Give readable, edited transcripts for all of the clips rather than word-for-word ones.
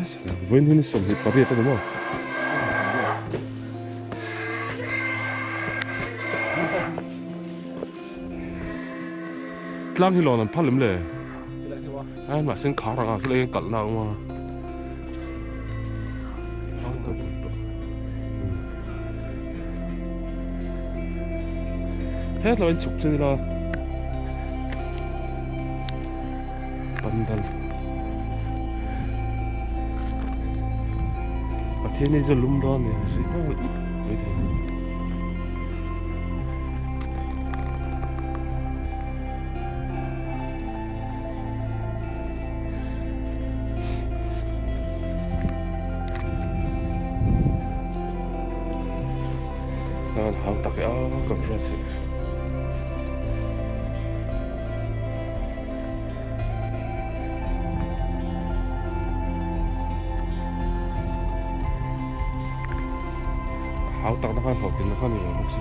Vawiin hi ni 28 a ni maw? Tlang hi lawn an phal em le? Ai mahse an khar ang a khilai hian kalhna a awm a. Hetlai in chhuk chu ni la. Pandal. Pathian hi chu lum dawn a ni zui nghal mai thei. Hau tak e a kan hriat theih. Hau tak na khan hlawhtlin na kha ni ve bawk si.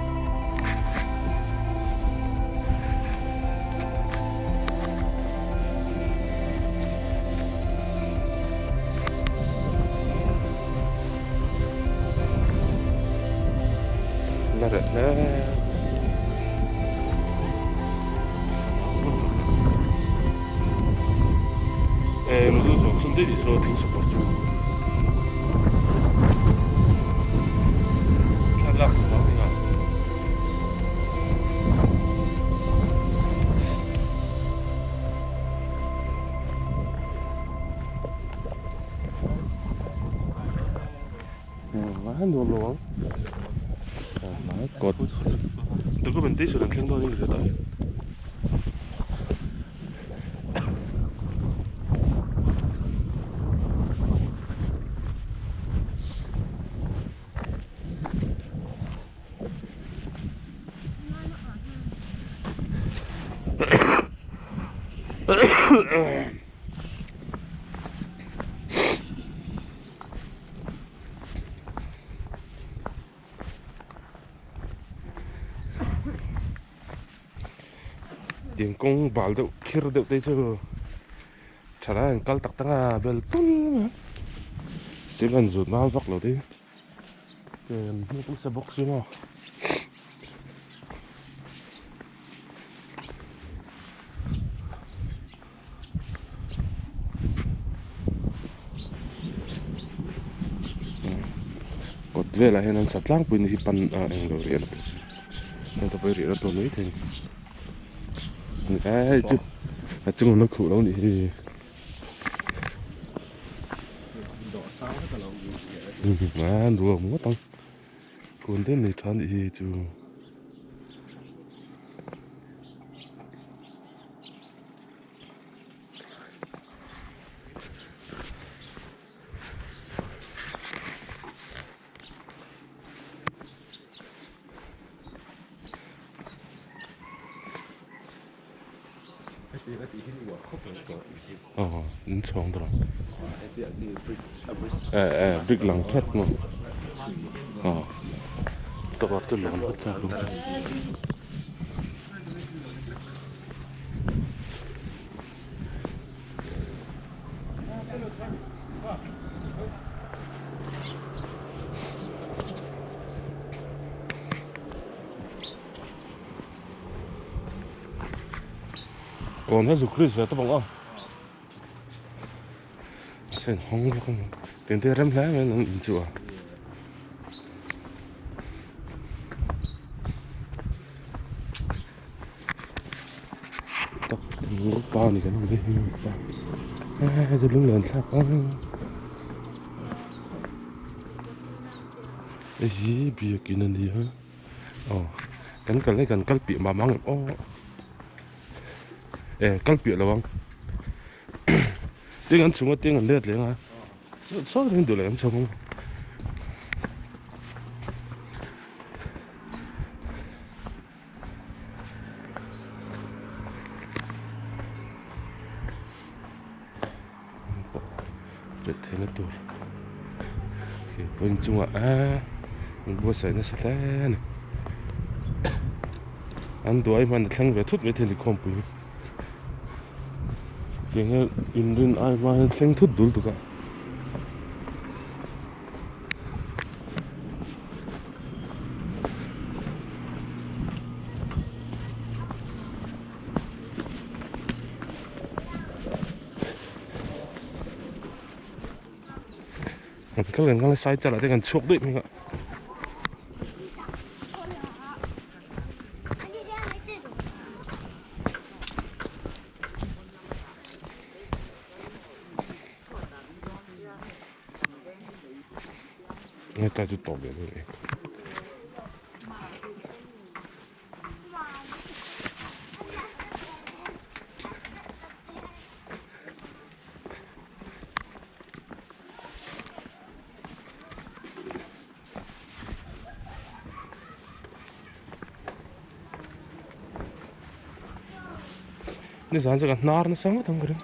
La reh hle. Eh, lu chu sun dei so thing support chu. Thlalak lu bang ni. Nuam lo ang kawt documentation an thleng dawn in ka hre ta Tiang kawng bal deuh khir deuh te chu thalai an kal tak tak a bel tul mai a cement an zut nal vak lo te an hmuh nasa bawk si maw. Kawt velah hian an sa tlangpui ni hi pan ah englo riah na tur heng te pawh hi riah na tur mai thei a ni e hei chu a chung an lo khuh lo nih hi a nuam ngawt ang khawn te nei tha nih hi chu. Aw in chhawng tur ang eh eh brick lang tlat maw aw tawp te lawn vek chak ang chu. Kawn hi a zuk ris ve tawp ang aw sen hawng vak ang tiang te rem hle mai an in chu a. Tak pa ni kan awm hi pa he chu lunglen thlak a hei hi biakin a ni a aw kan kal hi kan kal piah mah mah ang em aw eh kal piah lo ang tin an chhunga tin an let leh ang a saw saw duh leh an chhung ang. Theihna tur khi pawh inchungah eee an buatsaih nasa hle a ni an duai hman a thleng ve thut maithei a ni khawmpui hi tiang hian inrin ai hma hian thleng thut dul tuk a. Kan kal kan kal a sai chalah te kan chhuak daih mai a. Heta chu tawp leh dawn e. Nizan chu ka hnar nasa ngawt ang ka ring.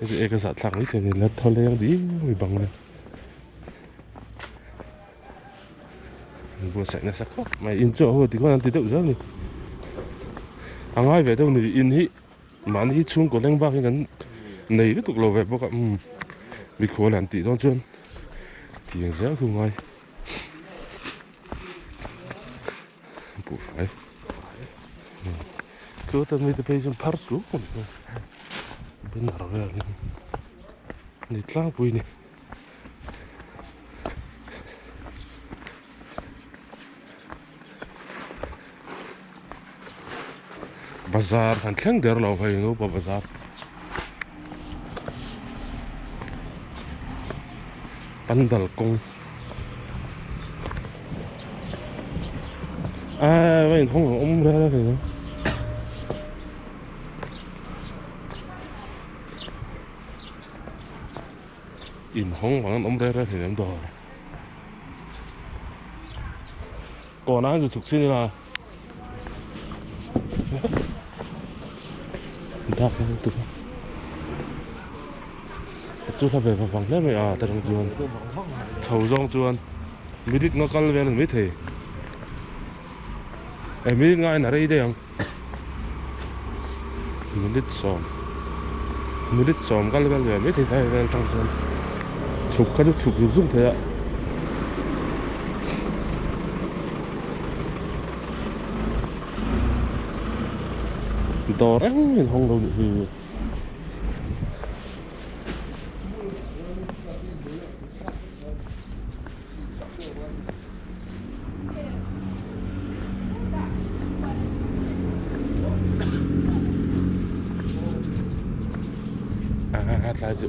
Hei ka zah thlak mai thei a ni la thaw leng ding mai bang vel. Buatsaih nasa khawp mai in chu a haw tikhawn an ti deuh zel a ni. A ngai ve deuh a ni in hi mahni hi chhungkaw leng bak hi kan nei lutuk lo ve bawk a umm mikhual han tih dawn chuan tiang zel thu ngai buhfai chu ta mite phei chuan phar chu banner vel ni tlangpui a ni. Bazar han thleng der lo hei nupa bazar pandal kawng a va inhawng ang awm reng reng ang. Inhawng vang an awm reng reng thei em dawr. Kawn ah hian zu chhuk chin ila. Dak na lutuk a. Chu hla ve vang hle mai a ta rang chuan. Chho zawng chuan minute nga kal vel a ni maithei. E minute nga in a rei daih ang. Minute sawm minute sawm kal vel ve mai thei ta vel tang chuan chhuk kha chu chhuk zuk zuk thei a. Dawr eng in hawng lo nih hi. A tlai chu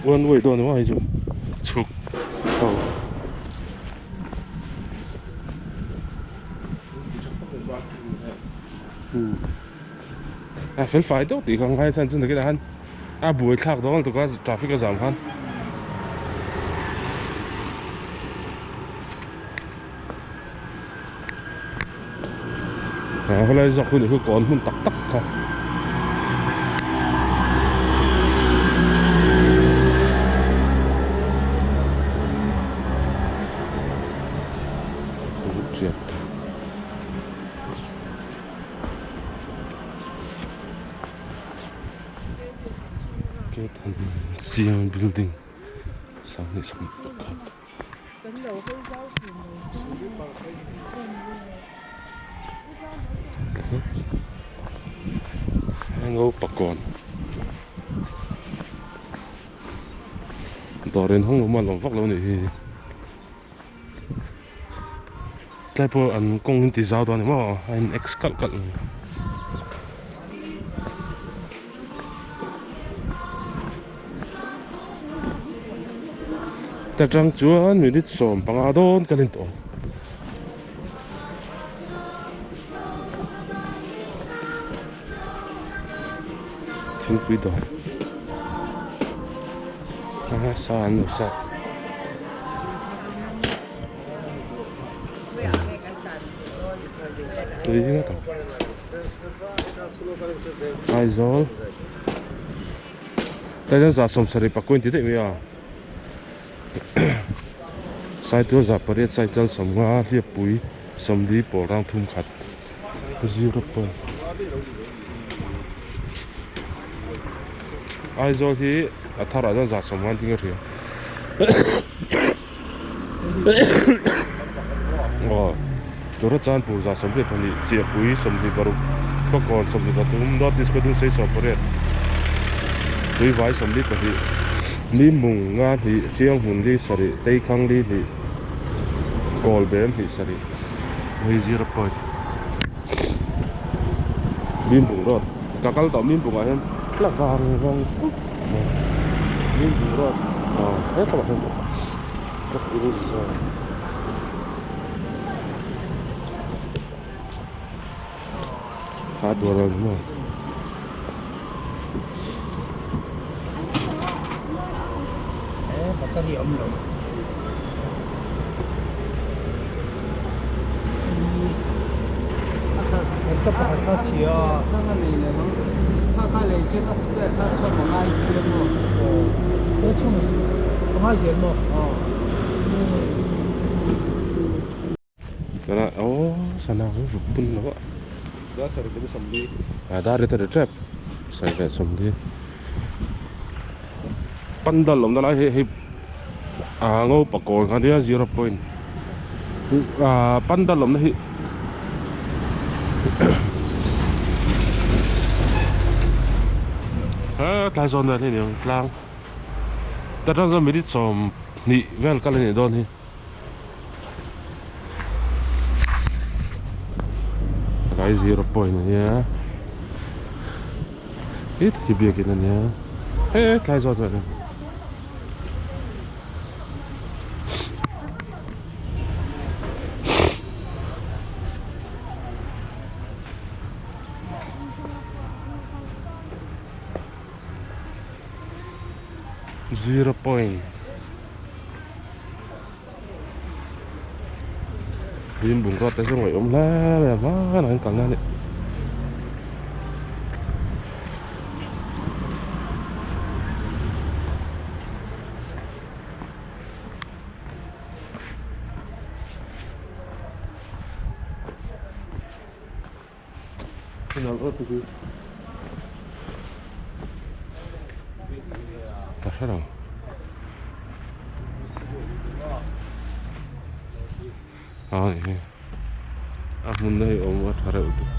one way dawn emaw hei chu chhuk chho. A fel fai deuh tih kha ngai chuan chu nakinah khan a buai thlak dawn lutuk a traffic a zam khan. A helai zawk hun hi kawn hmun tak tak kha. Siang building 31 Ngo pakawn dawr in hawng awm a lawm vak lo a nih hi tlai pawh an kawng in ti zau dawn a ni maw a in x kalh kalh mai. Ta tang chuan minute 15 dawn kan in tawh ang. Thingpui dawr a sa an lo sa tui ngawt ang Aizawl. Tlai chuan 70 pakua in ti daih mai a Saitual 800 Saichal 50 Hliappui 40 pawl rang thum khat zero point. Aizawl hi a tharah chuan 150 ding a hria. Aw Churachandpur 72 Chiahpui 26 Khawkawn 23 North East Khawdung sei 18 Tuivai 42 Mimung nga hnih Hrianghmun li sarih Teikhang li hnih Kawlbem hnih sarih Hei zero point Mimbung road ka kal tawh Mimbung ah hian tla vang vang khawp mai Mimbung road aw he tlawh hian truck in zawn hardware a ni maw. Tuna aw sana hi vuk bun lo a a dar ri ta ri tep 40 pandal awmna lai hi hei ah ngo pakawn kha nia zero point ah pandal awmna hi ah tlai zawn vel hi a ni ang tlang ta tang chuan minute 20 vel kal a nih dawn hi. Tlai zero point a nia he tak hi biakin a nia he tlai zawt zawt a ni. Zero point Lim bungrua te chu ngaihawm hle mai a hmanah an kalna a ni. Ka hre lo. A ni hi. A hmun na hi awm a tha reuh tuk.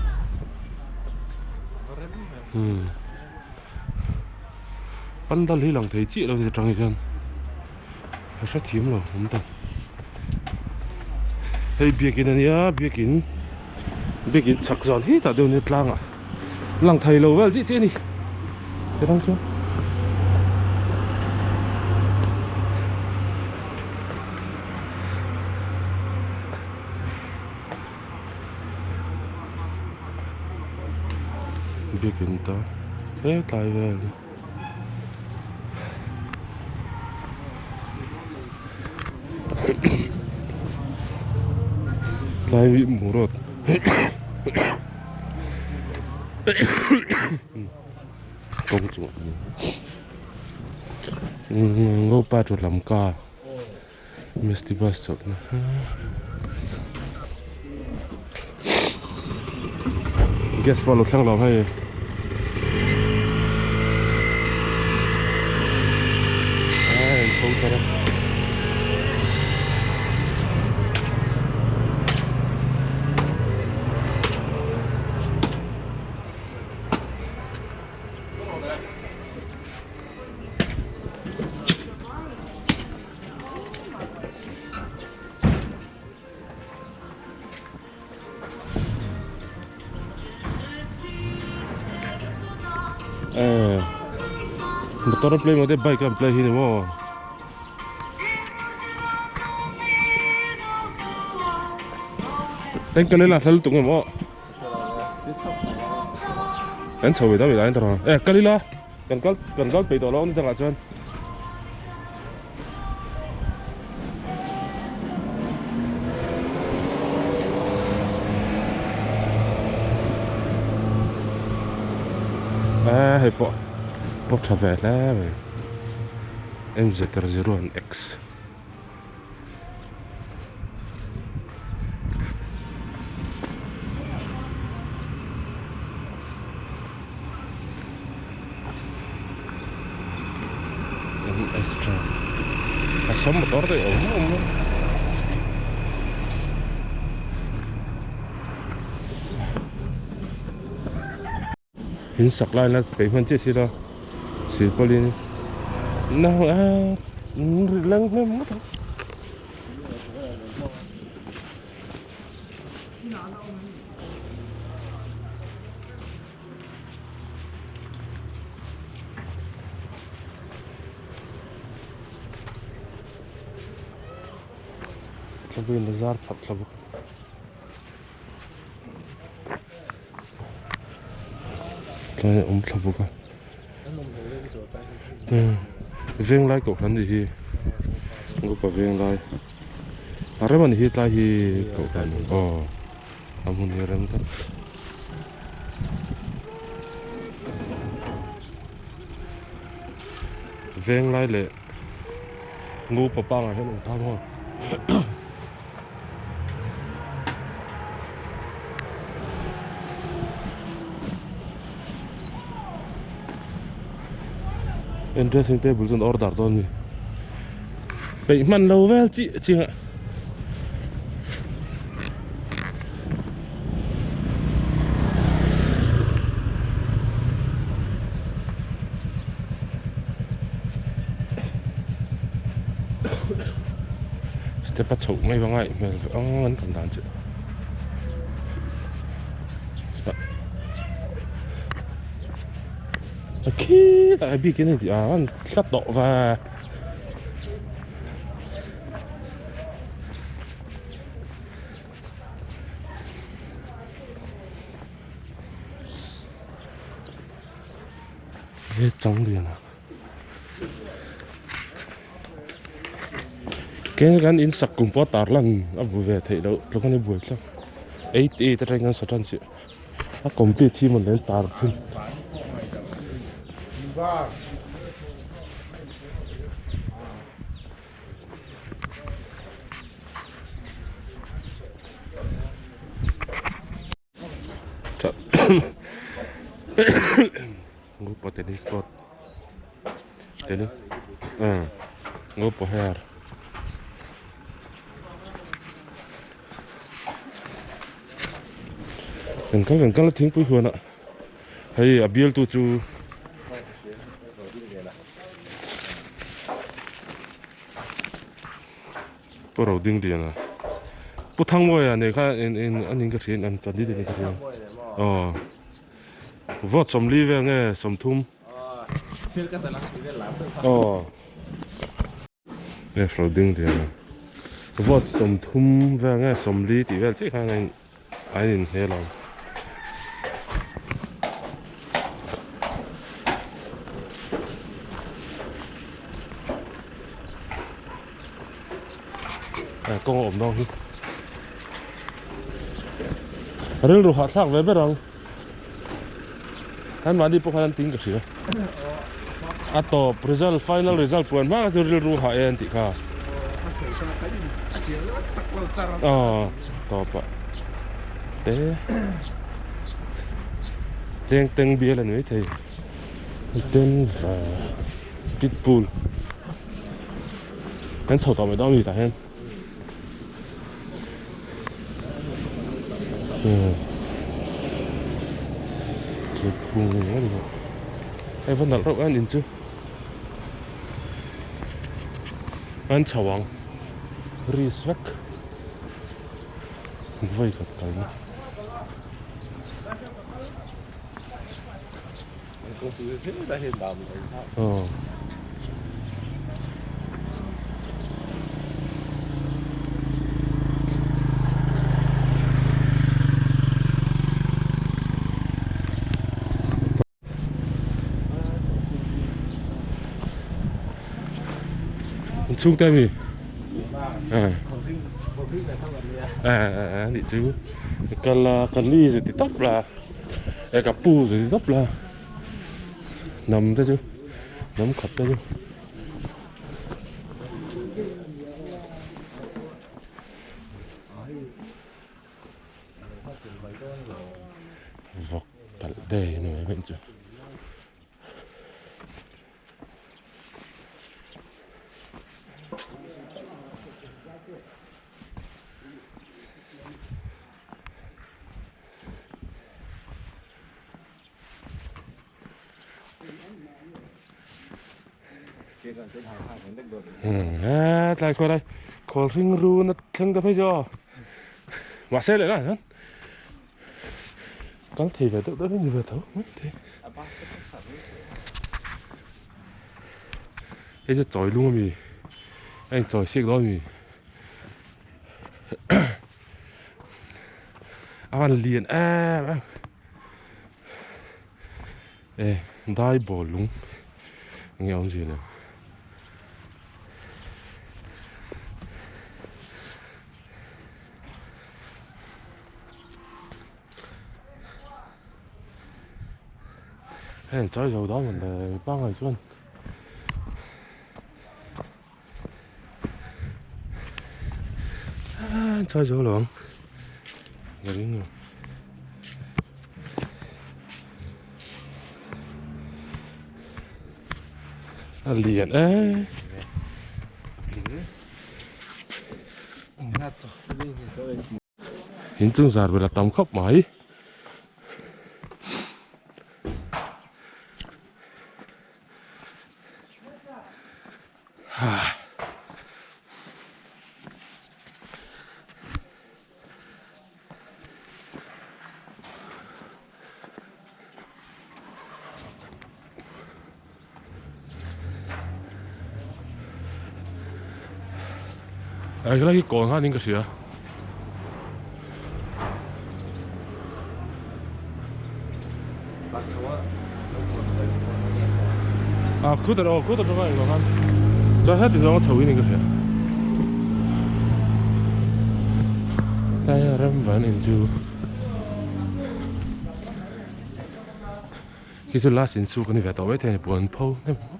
Hmm. Pandal hi lang thei chiah lo ni atang hi chuan. Ka hre thiam lo awm ta. Hei biakin a nia biakin biakin chhak zawn hi tah deuh nia tlangah lang thei lo vel chiah chiah a ni tirang chuan. Biakin ta hetlai vel. Tlai hi murawt kawng chungah Ngopa chu Lamka Misty bus chawlhna gas pawh a lo thleng lo hei. Eh motor a play maw te bike an play hi ni maw eng ka lela hlal tung em aw kan chho ve ta ve lai ta eh kal ila kan kal kan kal peih tawh lo ni takah chuan. Eee hei pawh pawh tha ve hle mai M Z zero and X. Astra a sam motor te awm awm a. In sak lai la peih hman chiah sila silpawlin na a leng hnem ngawt ang. Thlabuin a zar phat thla bawk tlai a awm thla bawk a venglai kohhran ni hi upa venglai a rem a ni hi tlai hi kohhran aw a hmun hi a rem tlat. Venglai leh Ngupa pangah hian awm ta maw. En dressing table chuan order dawn mi peih hman lo vel chi chiang a. Step a chhoh mai vang a hmel ve ang an kan dan chu. A khi a bikin a ti a an hla tawh va. He chang lian a keng kan in sak kum pawh tar lan a bu ve theih loh tluk a ni buai thlap 88 atangin an sa tan chiah a complete hi mawn len tar thung. Ngupa tennis court tennis ngupa hair kan kal kan kal a thingpui huanah hei a bialtu chu. Pu Rodingliana Pu Thangmawia nen khan in in a ning ka hria in an candidate in ka hria aw vote sawmli vel nge sawmthum aw nge Rodingliana vote sawmthum vel nge sawmli tih vel chiah khan a in a in hmel ang. Kawng a awm dawn hi rilru hahthlak ve ber ang an mahni pawh khan an ting ka hria a tawp result final result puan hma kha chu rilru hah e an tih kha aw tawp ah te teng teng bial a ni maithei denver pitbull kan chho tawh mai dawn a ni tah hian. Thingphung a ni bawk hei va nalh reuh em in chu an chho ang risk vek vawi khat kalna. Aw. Chhungte ami a a nih chu kal a ka ni zu ti tawp la. E ka pu zui vap la hnam te chu hnam khat te chu vawk talh te hi ni mai chu. Tlai khawi lai khawl hring run a thleng ta phei chu aw mahse leh lai hian kal thei ve deuh deuh hi ni ve tho mai thei hei chu chawi lung ami a inchawi siak dawn ami a van lian em em E dai ball lung enge awmzia le heng chawi zo dawn le pangai chuan chawi zo lo ang ka ring lo a lian e in chung zar vel a tam khawp mai. Ai helai hi kawn khan in ka hria. A khutah aw khutah atanga englo khan chuan heti zawnga chho in ka hria tlai ram van in chu khi chu last in chu kan ni ve tawh maithei a ni puan pho hnem khawp.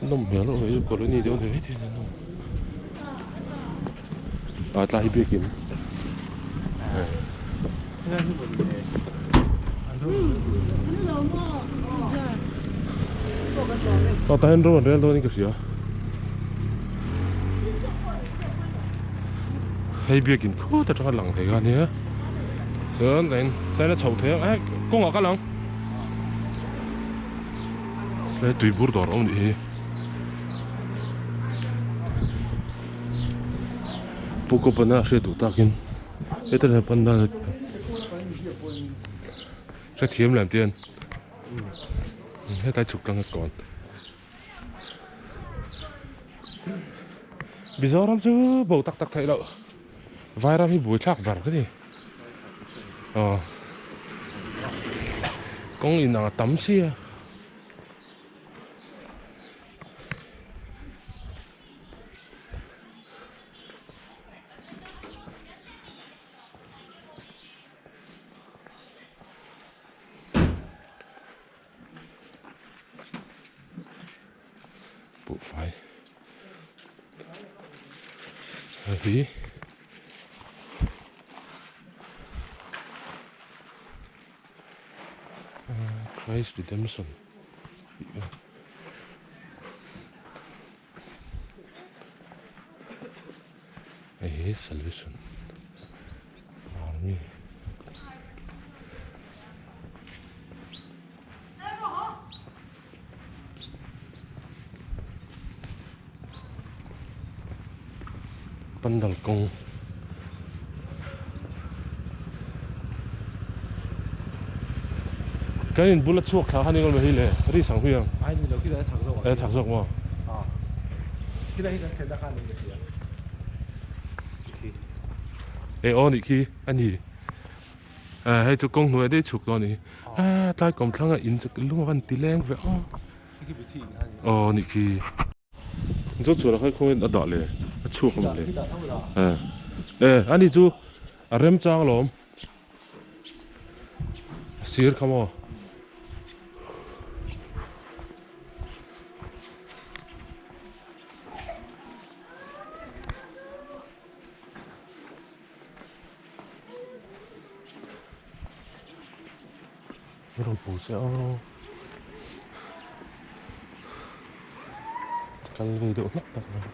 Nawm hmel loh mai chu colony deuh ni maithei a ni a tlai hi biakin aw tah hian ro an rel dawn in ka hria hei biakin khut atanga lang thei kha ania chuan tain tlai a chho thei a eh kawngah kal ang tlai tui bur dawr a awm nih hi pu kawpana a hriat duh takin heta hian pan dan hrethiam lem te hian hetlai chhuk tlang a kawn. Mizoram chu bo tak tak theih loh Vairam hi buaithlak ber ka ni aw kawng inang a tam sia. Buhfai hei hi Christ Redemption tih a hei hi Salvation Army. Pandal kawng kan in bula chhuak thla khan engemaw hi le ri sang hui ang ai ni lo khi a chak zawk a chak zawk maw a khi lai hi kan thlen na khan ni ka hria e aw nih khi a ni. Eh hei chu kawng hnuai daih chhuk dawn a ni eh tlai kawm thlang a in chu lung a van ti leng ve aw aw nih khi chu chhuah kha khawiin a dah le a chhuak a mawle eh eh ani chu a remchang alawm a sir kha maw. Rawn pu che aw. Kal vei deuh hlak tak mai.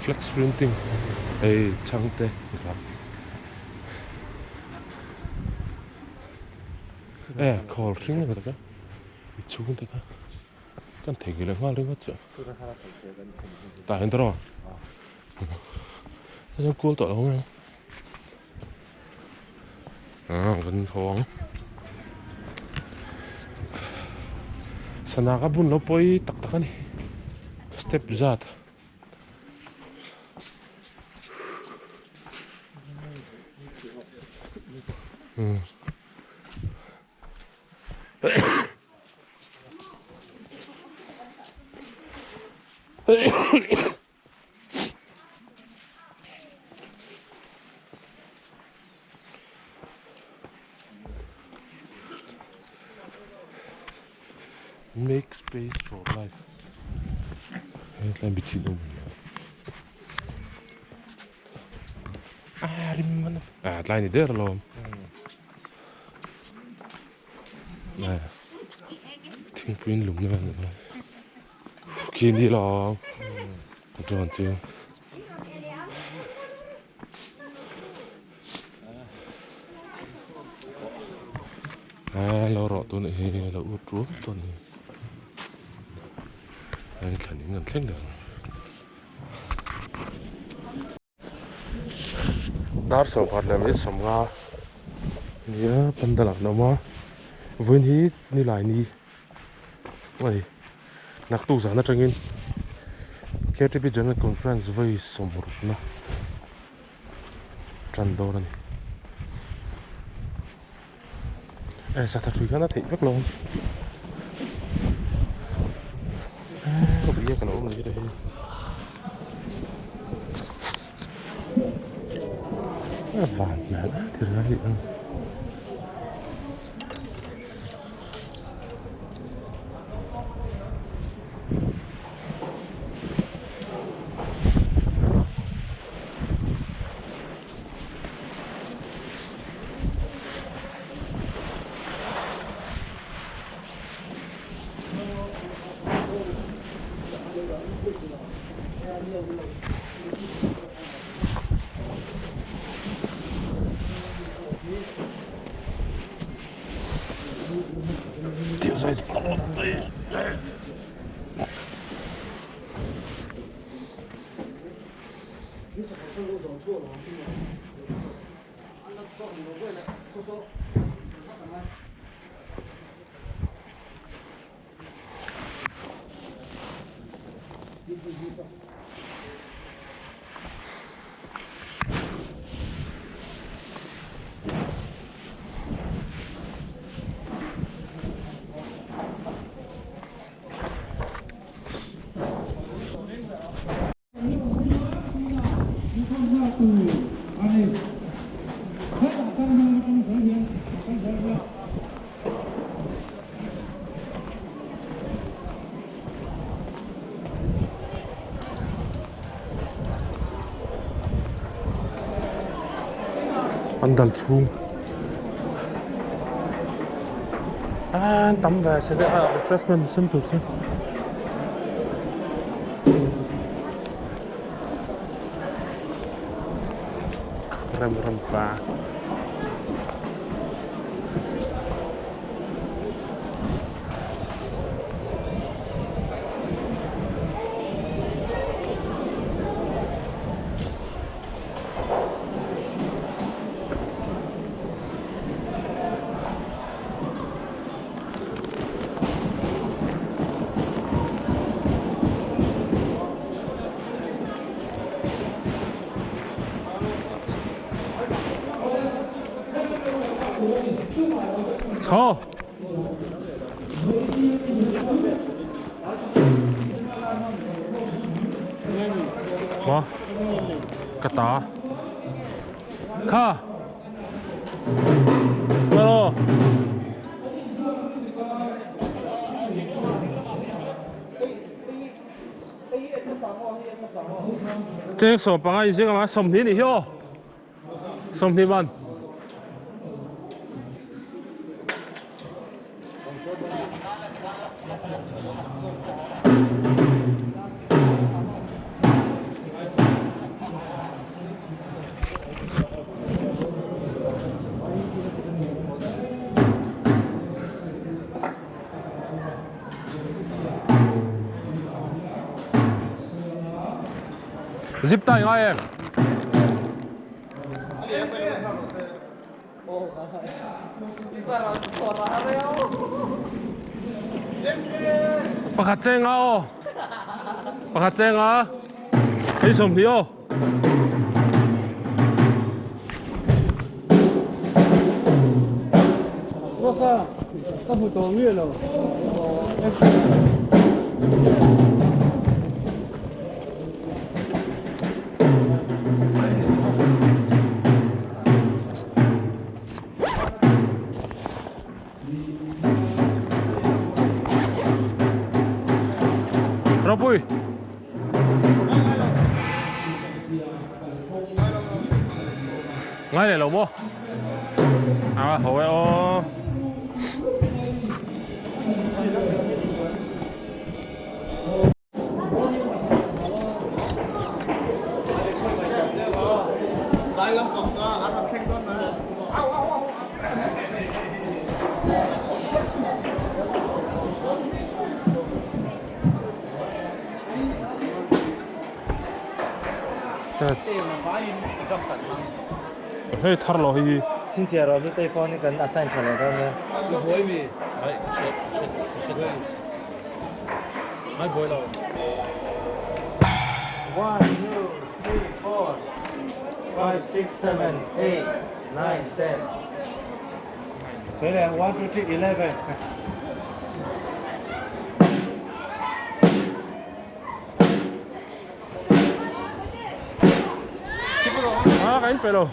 Flex printing hei chhangte graphic e khawl hring a ni tak a i chhung te kha kan theihnghilh leh nghal ringawt chu tah hian tawrh a chuan kual tawh lo mai ang ah kan haw ang sana ka bun lo pawi tak tak a ni step zat. Make space for life hetlai mi thin awm a rim man a tlai ni der alawm thingpui in lum na khi ni lo ka drone chu a lo rawh tun hi lo ut ruam tun hi hei thlan in an thleng der Dar sawmkhat leh minute sawmnga nia pandal ah kan awm a vawiin hi nilai ni a ni naktuk zan atangin K T P General Conference vawi sawmrukna tan dawn a ni e satha hrui khan a theih vek lo ang e ka lo awm leh hi. A van hmel a thil a nih ang. An dal chhung an tam ve se deuh a refreshment sem tur chu. Rem rem fa. Chho. Ma. Ka ta. Kha. Hello. Cheng sawm panga inzing anga sawmhnih nih hi aw sawmhnih man. Zip tie ngai em? Pakhat cheng a aw. Pakhat cheng a. Hei 20 aw. Rosa, ka hmu tawh miah lo. Ropui. Ngai leh lo maw? A ho e aw. Stats. Hei thar lo hi. Chhinchhiah rawh hi tei phone hi kan assign tha lo dawn nia. One, two, three, four, five, six, seven, eight, nine, ten. Sawi leh one, two, three, 11. Ah, ka in pe lo.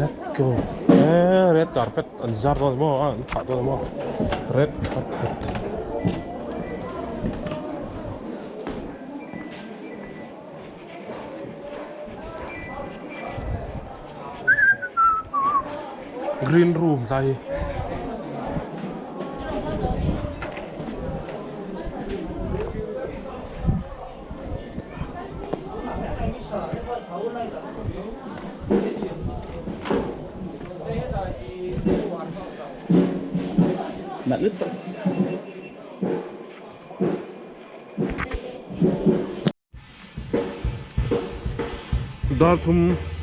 Let's go. Eh, red carpet an zar dawn maw a an phah dawn maw red carpet. Green room tlai hi. Dar thum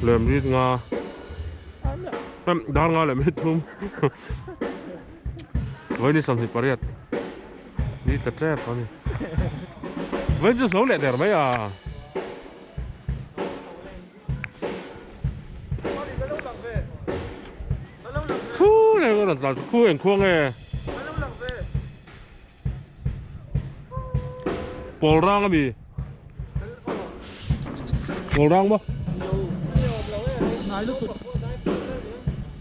lem rit nga dar nga lem rit thum vawi 28 ni ta tep ani vawi chu zo leh der mai a. Khu leh rawn tlan chu khu engkhuang nge. Pawl rang ami? Pawl rang maw?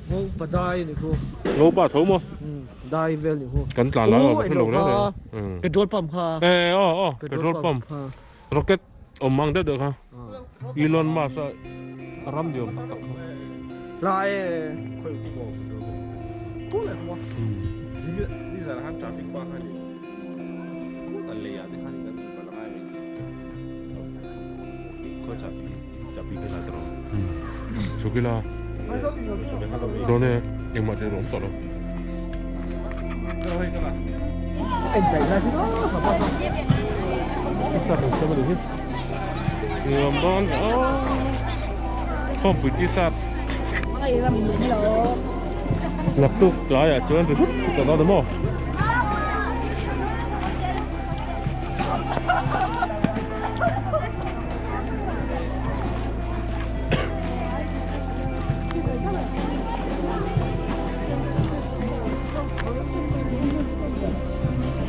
Ngopa dai ni khu. Ngopa tho maw? Dai vel ni khu. Kan tlan lai awm hrelo reng reng. Petrol pump kha. Eh aw aw petrol pump. Rocket awm ang deuh deuh kha. Elon Musk a ram ni awm tak tak kha. Lai e. Chukila dawn e engmah tih a awm tawh lo. Khawmpui t-shirt naktuk tlaiah chuan ri hut hut a dawn a maw.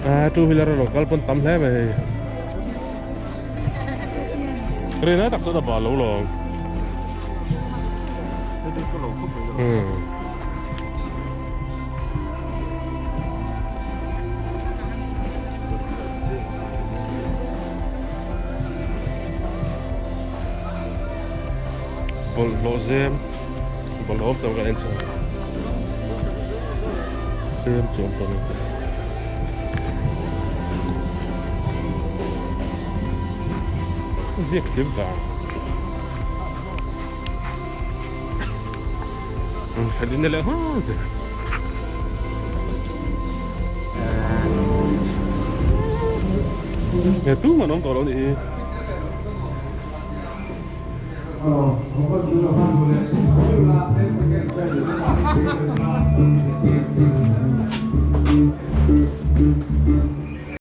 A two wheeler a lo kal pawn tam hle mai hei rin ai tak chuan a bal lo lawng Bawlhhlawh zem bawlhhlawh awm tur kan en chho ang tlem chuan pawh ni. Ziak thiam vang khalin leh nghal der. Nge tumah an awm tawh lo a nih hi.